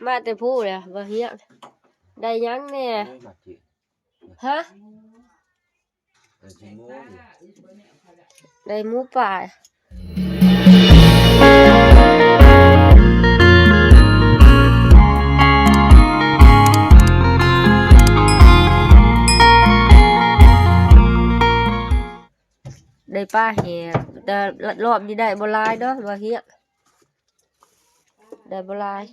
ມາແຕ່ພູ້ແຫຼະ ບໍ່ຮຽກ ໄດ້ຫຍັງແດ່? ໂອ້ຍ ມາຈິ ຮະ? ໄດ້ຊິໂມງ ໄດ້ໝູປ່າ ໄດ້ປາແຫ້ງ ແຕ່ລອບນີ້ໄດ້ບໍ່ຫຼາຍເນາະ ບໍ່ຮຽກ ໄດ້ບໍ່ຫຼາຍ.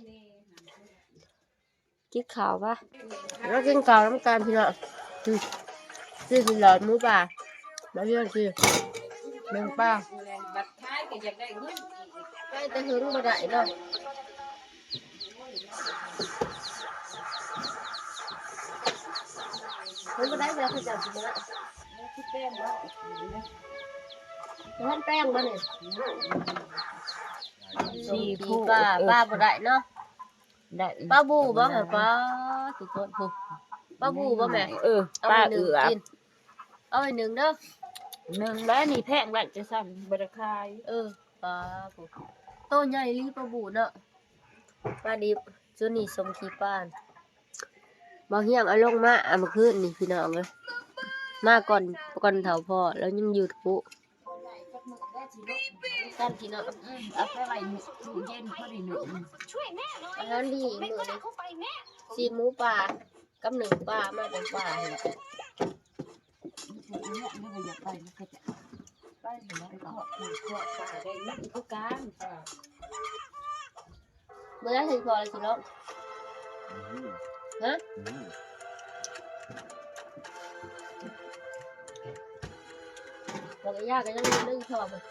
ກິນເຂົ້າວະ ມາກິນເຂົ້ານຳກັນພີ່ນ້ອງ. ອືມ ຊື້ກິນຫຼອດໝູປ່າ ມາເລື່ອງຊື້ໜຶ່ງປາ ໄປແຕ່ເຫິງບໍ່ໄດ້ເນາະ ເພິ່ນບໍ່ໄດ້ແລ້ວ ເຂົາເຈົ້າຊິມາ ແລ້ວຊິແປ້ງບໍ່ ຮ້ອນແປ້ງບໍ່ນີ້ ສີ່ ສີ່ ຜູ້ ປາ ເອີ ປາບໍ່ໄດ້ເນາະ. ໄດ້ ປາບູ່ບໍ່ ປາ ປາທຸກຄົນ ປາບູ່ບໍ່ແມ່? ເອີ ເອົາໄວ້ໜຶ້ງກິນ ປາເອືອບ ເອົາໄວ້ໜຶ້ງເດີ ໜຶ້ງແລ້ວນີ້ແພງໄວ້ຈັ່ງຊັ້ນ ບໍ່ໄດ້ຂາຍ ເອີ ປາ ໂຕໃຫຍ່ອີ່ຫຼີປາບູ່ເນາະ ປາດິບ ຈຸດນີ້ສົ້ມຂີ້ປານ ບໍ່ຮຽກເອົາລົງມາ ອາ ມື້ຄືນນີ້ພີ່ນ້ອງເອີຍ ມາກ່ອນ ກ່ອນເຖົ້າພໍ່ ລາວຍັງຢູ່ພຸ້ນ. ກັນພີ່ນ້ອງ ອືມ ເອົາໄປໄວ້ຕູ້ເຢັນພໍດີໜຶ້ງ ອາຫານດີມື້ນີ້ ຊີ້ນໝູປ່າກັບໜຶ້ງປາ ມາແຕ່ປ່ານີ້ແຫຼະ ໄປນີ້ແຫຼະ ໄປເນາະ ໄປເຄາະ ໄປເຄາະປ່າໄດ້ເງິນຄືກັນ. ມື້ໃດເຫັນພໍ່ລະຊິເນາະ ອືມ ຮະ ອືມ ບອກໄອ້ຍ່າກໍຍັງເບິ່ງພໍ່ເບິ່ງ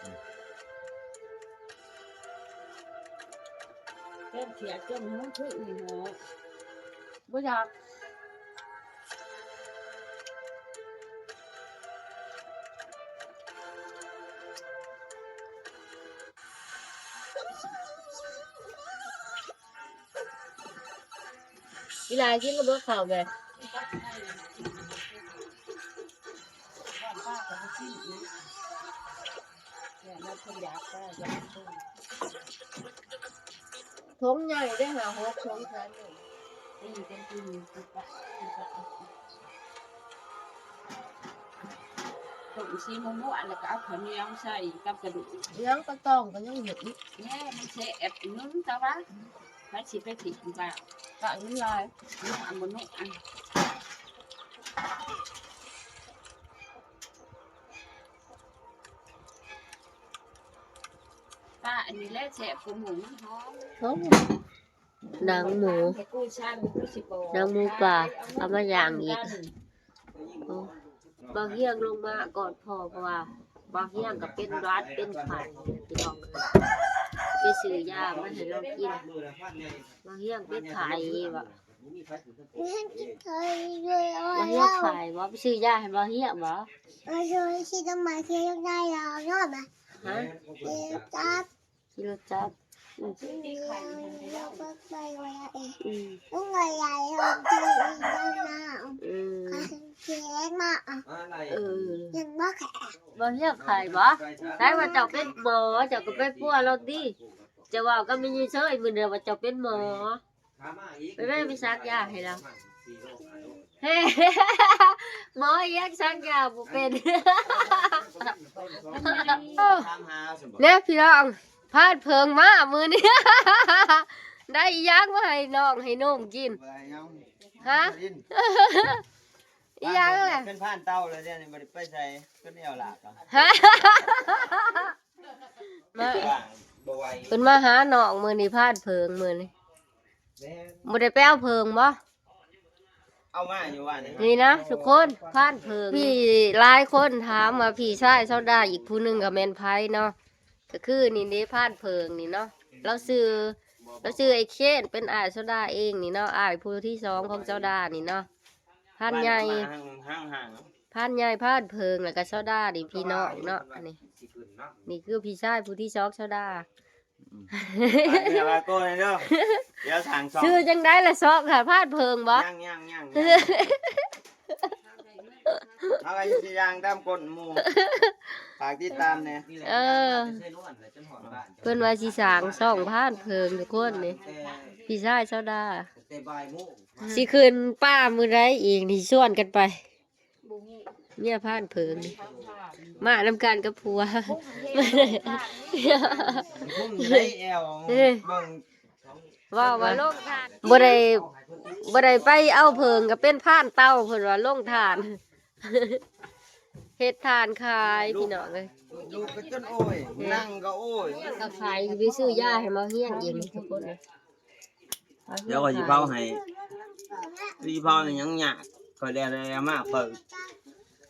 ແກງເຂຍຈົນຫູຖືກນີ້ເນາະ ບໍ່ຢາກ. ອີຫຼາກິນລະບໍ່ເຂົ້າແບບ ຖົງໃຫຍ່ເດ້ ຫ້າຫົກຖົງ ສາມໜຶ່ງ ຕີກັນກິນ ຕົ້ມຊີ້ໝູ ແລ້ວກໍເອົາເຂົ້າໜຽວໃສ່ກັບກະດູກ ຫຍັງກະຕ້ອງກໍຍັງເຮັດອີກ ແນ່ ມັນແຊບໜຶ່ງ ແຕ່ວ່າໃຜຊິໄປຖິ້ມ ປາກມັນຫຼາຍ ໜຸ່ມອັນບໍ່ໜຸ່ມອັນ ປາອັນນີ້ແຫຼະແຊບກວ່າໝູ ມັນຫອມ ໂອ້ ໜັງໝູ ໜັງໝູປ່າ ເອົາມາຍ່າງອີກ. ໂອ້ ບ່າວຮຽງລົງມາກ່ອນພໍ່ ເພາະວ່າບ່າວຮຽງກໍເປັນຫວັດເປັນໄຂ້ ພີ່ນ້ອງເອີຍ ໄປຊື້ຢາມາໃຫ້ລາວກິນ. ບ່າວຮຽງເປັນໄຂ້ວ່າ ບໍ່ຮຽກໃຜບໍ່ ໄປຊື້ຢາໃຫ້ບໍ່ຮຽກບໍ່? ມາຊື້ທີ່ຕົ້ນໄມ້ທີ່ລູກໄດ້ແລ້ວເນາະ ຮະ? ທີ່ລົດຈັກ ຂີ່ລົດຈັກ ອືມ ອືມ ອືມ ເອີ ບໍ່ຮຽກໃຜບໍ່? ໃຜວ່າເຈົ້າເປັນໝໍ ເຈົ້າກໍໄປປົວລາວຕິ ເຈົ້າເວົ້າກັບແມ່ຍາຍເຊີຍມື້ນັ້ນວ່າເຈົ້າເປັນໝໍ. ໄປແມ່ ໄປສັກຢາໃຫ້ລາວ ເຮີ້ ໝໍອີຫຍັງສັກຢາບໍ່ເປັນ. ເອີ ແນ່ພີ່ນ້ອງ ພານເຜິງມາມື້ນີ້ ໄດ້ອີຫຍັງມາໃຫ້ນ້ອງໃຫ້ໜຸ່ມກິນ ຮະ? ອີຫຍັງແຫຼະ ເປັນພານເຕົ່າແລ້ວ ດຽວນີ້ບໍ່ໄດ້ໄປໃສ ເປັນແອວລາກ ຮະ? ມາ ເພິ່ນມາຫານ້ອງມື້ນີ້ ພານເຜິງມື້ນີ້ ແມ່ນ ບໍ່ໄດ້ໄປເອົາເຜິງບໍ່? ເອົາມາຢູ່ວ່ານີ້ ນີ້ນະທຸກຄົນ ພານເຜິງ ມີຫຼາຍຄົນຖາມວ່າພີ່ຊາຍຊາວດາອີກຜູ້ໜຶ່ງກໍແມ່ນໃຜເນາະ ກໍຄືນີ້ເດ້ ພານເຜິງນີ້ເນາະ ລາວຊື່ ລາວຊື່ໄອ້ເຄນ ເປັນອ້າຍຊາວດາເອງນີ້ເນາະ ອ້າຍຜູ້ທີສອງຂອງຊາວດານີ້ເນາະ ພານໃຫຍ່ ພານໃຫຍ່ ພານເຜິງ ແລ້ວກໍຊາວດານີ້ພີ່ນ້ອງເນາະ ອັນນີ້ ນີ້ຄືພີ່ຊາຍຜູ້ທີສອງຊາວດາ ອືມ ຝາກເນື້ອຝາກຕົວແດ່ເດີ ດຽວສ້າງຊ່ອງ ຊື່ຈັ່ງໃດລະຊ່ອງ ຫາພານເຜິງບໍ່? ຍັງໆໆໆ ເຮົາກໍຊິຍ່າງຕາມກົ້ນໝູ່ ຝາກຕິດຕາມແດ່ ເອີ ເພິ່ນວ່າຊິສ້າງຊ່ອງພານເຜິງທຸກຄົນນີ້ ພີ່ຊາຍຊາວດາ ແຕ່ບ່າຍໂມງ ຊິຂຶ້ນປ່າມື້ໃດອີກນີ້ ຊວນກັນໄປ. ບໍ່ຮູ້ ເມຍຜ່ານເພີງນີ້ ມານຳກັນກັບຜົວ ເອີ ເວົ້າວ່າລົງທ່ານ ບໍ່ໄດ້ ບໍ່ໄດ້ໄປເອົາເພີງ ກໍເປັນຜ່ານເຕົາ ເພິ່ນວ່າລົງທ່ານ ເຮັດຖ່ານຂາຍພີ່ນ້ອງເອີຍ. ລູກກໍຈົນໂອ້ຍ ເອີ ນັ່ງກໍໂອ້ຍ ກໍຂາຍ ຊິໄປຊື້ຢາໃຫ້ໝໍຮຽງອີກທຸກຄົນ. ດຽວຂ້ອຍຊິເຜົາໃຫ້ ຊິເຜົາໃຫ້ຫຍັງຍາກ ຂ້ອຍແລ່ນໄປມາ ຂ້ອຍ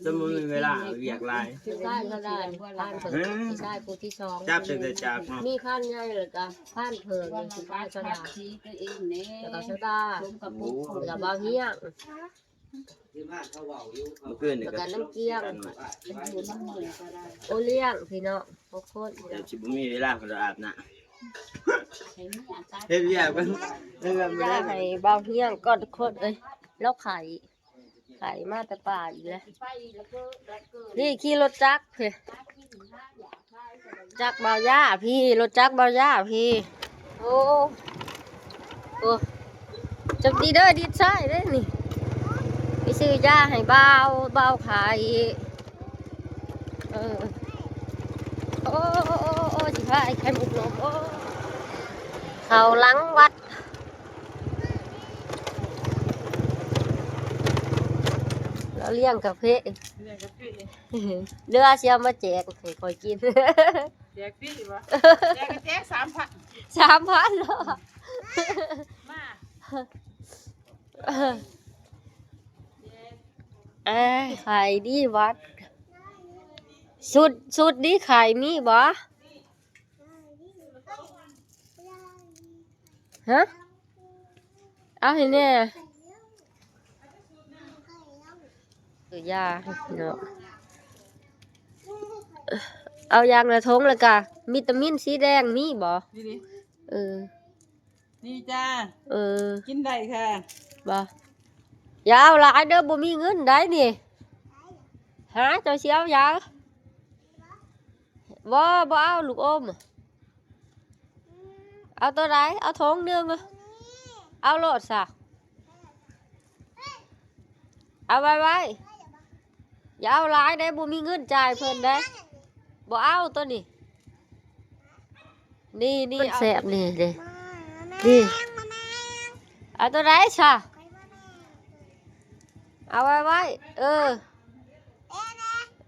ຈົນບໍ່ມີເວລາວຽກຫຼາຍ. ຄືຊາຍເຂົາໄດ້ຜ່ານເພີງ ເອີ ຊາຍຜູ້ທີສອງ ຈັບຕັ້ງແຕ່ຈາກເນາະ ມີຄານໃຫຍ່ ແລ້ວກໍຜ່ານເພີງ ຄືຊາຍເຂົາໄດ້ ແລ້ວກໍຊາວດາ ແລ້ວກໍບ່າວຮຽງ. ມື້ຄືນນີ້ກໍ ແລ້ວກໍນ້ຳກຽງ ໂອລ້ຽງພີ່ນ້ອງຫົກຄົນ ແຕ່ຊິບໍ່ມີເວລາ ເພິ່ນອາບນ້ຳ ເຮັດວຽກເພິ່ນ ເຮັດວຽກບໍ່ໄດ້ ຢາໃຫ້ບ່າວຮຽງກ່ອນທຸກຄົນເອີຍ ລາວໄຂ້ ໄຂ້ມາແຕ່ປ່າອີກແລ້ວ. ນີ້ຂີ່ລົດຈັກພີ້ ຈັກບ່າວຢາພີ້ ລົດຈັກບ່າວຢາພີ້. ໂອ້ ໂອ້ ຈັກດີເດີ ດີດຊາຍເດ້ນີ້ ໄປຊື້ຢາໃຫ້ບ່າວ ບ່າວຂາຍ. ເອີ ໂອ້ ໂອ້ ໂອ້ ໂອ້ ຊິພາໄອ້ໄຂ່ມຸກລົງ ໂອ້ ເຂົ້າຫຼັງວັດ. ລາວລ້ຽງກາເຟ ລ້ຽງກາເຟ ເຫຼືອຊິເອົາມາແຈກໃຫ້ຂ້ອຍກິນ ແຈກຟຣີບໍ່? ແຈກກໍແຈກສາມພັນ ສາມພັນເນາະ ມາ ເອີຍ ຂາຍດີວັດ ຊຸດ ຊຸດນີ້ຂາຍມີບໍ່? ຮະ ເອົາໃຫ້ແດ່ ເອີ ຢາເນາະ ເອົາຢາງລະຖົງ ແລ້ວກະວິຕາມິນສີແດງມີບໍ່? ນີ້ດິ ເອີ ນີ້ຈ້າ ເອີ ກິນໄດ້ຄ່ະ ບໍ່ ຢ່າເອົາຫຼາຍເດີ ບໍ່ມີເງິນໃດນີ້ ຫາ ເຈົ້າຊິເອົາຫຍັງ? ບໍ່ ບໍ່ເອົາລູກອົມ ເອົາໂຕໃດ? ເອົາຖົງໜຶ່ງ ເອົາໂລດຊະ ເອົາໄວ້ໆ ຢ່າເອົາຫຼາຍເດ້ ບໍ່ມີເງິນຈ່າຍເພິ່ນເດ້ ບໍ່ເອົາໂຕນີ້ ນີ້ໆ ມັນແຊບນີ້ເດ້ ນີ້ ເອົາໂຕໃດຊະ? ເອົາໄວ້ໆ ເອີ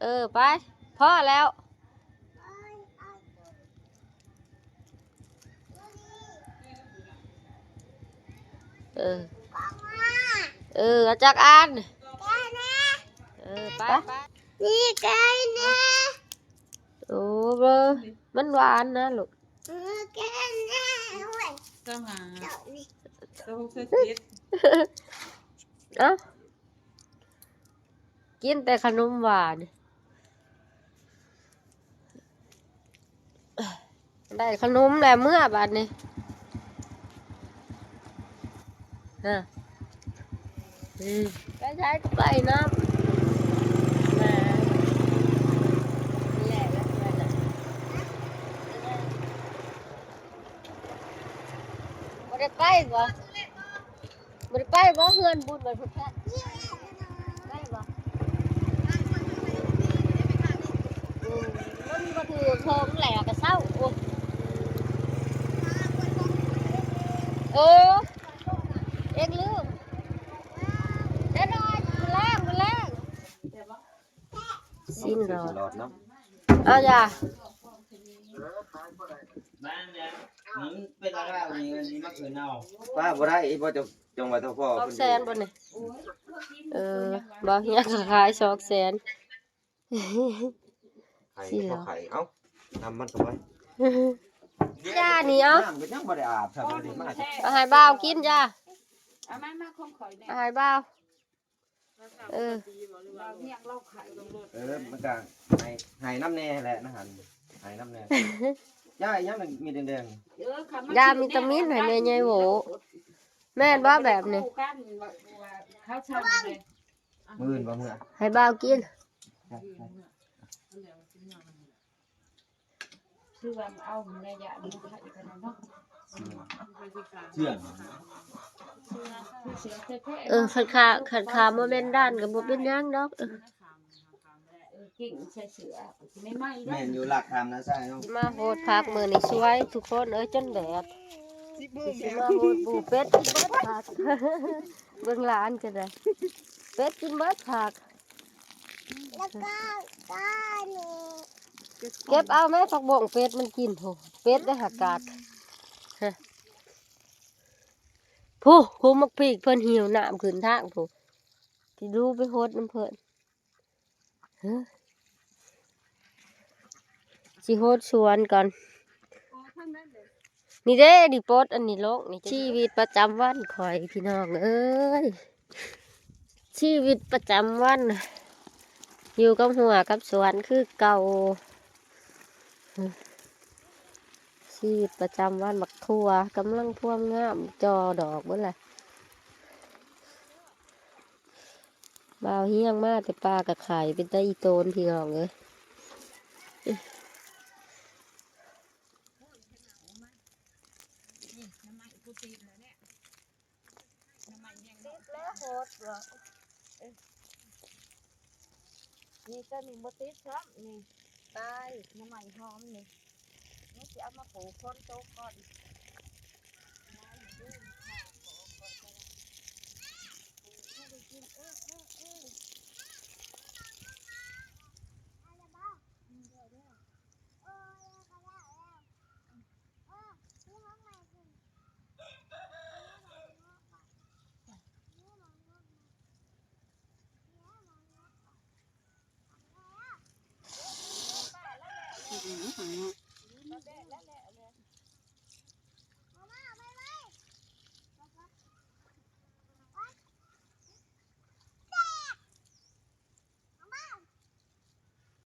ເອີ ໄປ ພໍແລ້ວ ເອີ ເອີ ເອົາຈັກອັນ ເອີ ໄປ ໄປ ນີ້ໄກ່ແນ່ ໂອ້ ມັນຫວານນະລູກ ເອີ ແກ່ແນ່ ໂອ້ຍ ເຈົ້າຫາ ເຈົ້ານີ້ ເຈົ້າຫົກ ເຈົ້າເຈັດ ເອົ້າ ກິນແຕ່ຂະໜົມຫວານ ໄດ້ຂະໜົມແລ້ວເມືອບາດນີ້ ຮະ ອືມ ໄປໃສກໍໄປນຳ ນະ ນີ້ແຫຼະ ແລ້ວເພື່ອນນະ ບໍ່ໄດ້ໄປບໍ່? ບໍ່ໄດ້ໄປບໍ່ເຮືອນບຸນວັດພຸດທະ? ໄປບໍ່? ອືມ ມັນບໍ່ຖືກເພິ່ງແຫຼະກະເຊົາ ໂອ້ ເອີ ເອງລືມ ໄດ້ໜ້ອຍ ມື້ແລງ ມື້ແລງ. ສິ້ນຫຼອດ ຊິຫຼອດນຳ ເອົາຢາ ມັນເປັນລາວນີ້ມັນຊິມາຄືນເອົາ ປ້າບໍ່ໄດ້ອີກບໍ່ ຈະ ຈັ່ງວ່າເຈົ້າພໍ່ ສອງແສນບໍ່ນີ້ ເອີ ບໍ່ ເຮືອກໍຂາຍສອງແສນ ໄຂ່ ຊິເອົາ ເອົາ ນຳມັນເຂົ້າໄປ ຢານີ້ເອົາ ນ້ຳກໍຍັງບໍ່ໄດ້ອາບ ຖ້າບໍ່ໄດ້ມາ ເອົາໃຫ້ບ່າວກິນ ຢາ ເອົາມາ ມາຂອງຂ້ອຍແດ່ ເອົາໃຫ້ບ່າວ ເອີ ເອີ ມັນກະໃຫ້ ໃຫ້ນຳແດ່ແຫຼະນະຫັ້ນ ໃຫ້ນຳແດ່ ຢາອີຫຍັງນີ້ ມີແດງໆ ເອີ ຢາວິຕາມິນໃຫ້ແມ່ໃຫຍ່ໂຫວ ແມ່ນບໍ່ແບບນີ້ ມື້ອື່ນບໍ່ເມືອ ໃຫ້ບ່າວກິນ ຄືວ່າເອົາແມ່ຢາບໍ່ໃຫ້ກັນເນາະ ເຊື່ອງ ເອີ ຄັນຂາ ຄັນຂາບໍ່ແມ່ນດ້ານກໍບໍ່ເປັນຫຍັງດອກ ເອີ ເອີ ເກັ່ງໃສ່ເສື້ອ ຊິໃໝ່ໆ ແມ່ນຢູ່ ລາກຄຳນະຊາຍເນາະ ຊິມາໂຫດຜັກມື້ນີ້ ສວຍທຸກຄົນເອີຍ ຈົນແດດ ຊິມາໂຫດປູເປັດ ເບິດຜັກ ເບິ່ງຫຼານກໍໄດ້ ເປັດກິນເບິດຜັກ ແລ້ວກໍ ກໍນີ້ ເກັບເອົາແມ້ຜັກບົ້ງເປັດມັນກິນ ໂຫ ເປັດໄດ້ຫາກາກ ພຸ້ນ ໝາກພິກເພິ່ນຫິ້ວນ້ຳຂຶ້ນທາງພຸ້ນ ຊິດູໄປໂຫດນຳເພິ່ນ ຊິໂຫດສວນກ່ອນ ນີ້ເດ້ ນີ້ປົດອັນນີ້ລົງນີ້ ຊີວິດປະຈຳວັນຂ້ອຍພີ່ນ້ອງເອີຍ ຊີວິດປະຈຳວັນ ຢູ່ກັບຮົ້ວກັບສວນຄືເກົ່າ ຊີວິດປະຈຳວັນ ໝາກຖົ່ວກຳລັງພວມງາມ ຈ່ອດອກເບິດແຫຼະ ບ່າວຮຽງມາແຕ່ປ່າກະໄຂ່ ເປັນຕາອີ່ໂຕນພີ່ນ້ອງເອີຍ ຕິດແລ້ວໂຫດເນາະ ນີ້ຕົວນີ້ບໍ່ຕິດຊ້ຳ ນີ້ຕາຍ ໜໍ່ໄມ້ຫອມນີ້ ນີ້ຊິເອົາມາປູກຝົນຕົກກ່ອນ